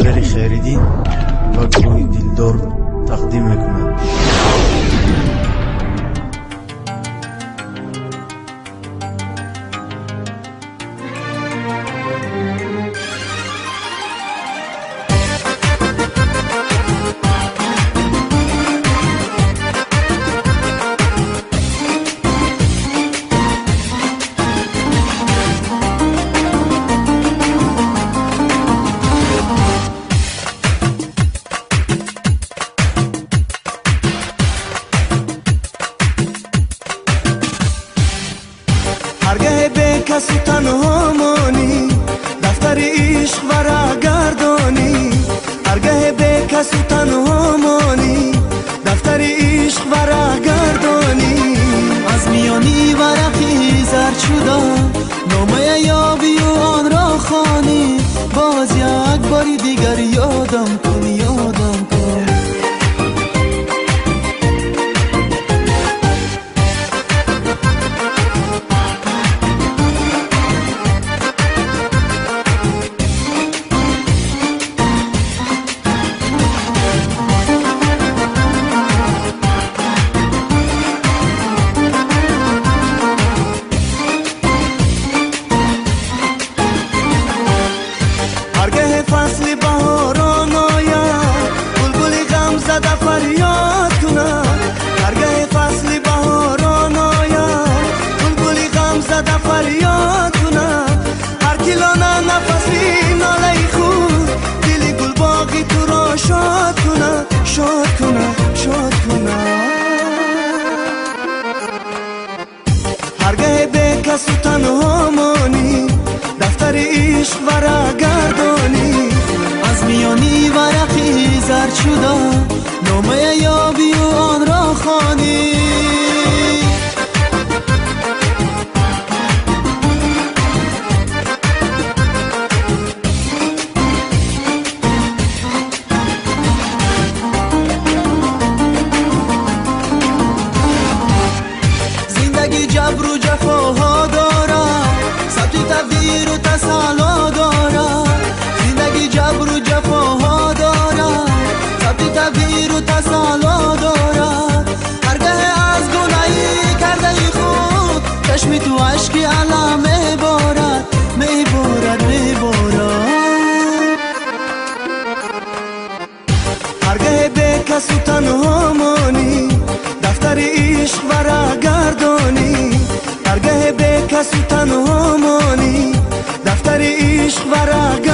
Далери Хайриддин ва гурӯҳи Дилдор тақдим мекунад. ҳаргаҳ бекасу танҳо монӣ, дафтари ишқ варақ гардонӣ. Ҳаргаҳ бекасу танҳо монӣ, дафтари ишқ варақ гардонӣ. Аз миёни варақи зард шуда номая ёбию онро хонӣ. Боз як бори дигар ёдам кун, ёдам кун. ҳаргаҳ фасли баҳорон ояд, булбули ғамзада фарёд кунад. Ҳаргаҳ фасли баҳорон ояд, булбули ғамзада фарёд кунад. Ҳар ки лона нафаси нолаи худ, дили гулбоғи туро шод кунад, шод кунад, шод кунад. Ҳаргаҳ бекасу танҳо монӣ, дафтари ишқ варақ гардонӣ. Аз миёни варақи зард шуда номая ёбию онро хонӣ. Зиндагӣ ҷабру ҷафоҳо дорад, сабти тақдиру тасалло дорад. Зиндагӣ ҷабру ҷафоҳо дорад, сабти тақдиру тасалло дорад. Ҳаргаҳ аз гунаҳи кардаи худ чашми ту ашки алам меборад, меборад, меборад. Ҳаргаҳ бекасу танҳо монӣ, дафтари ишқ варақ гардонӣ. Ҳаргаҳ бекасу танҳо монӣ, дафтари ишқ варақ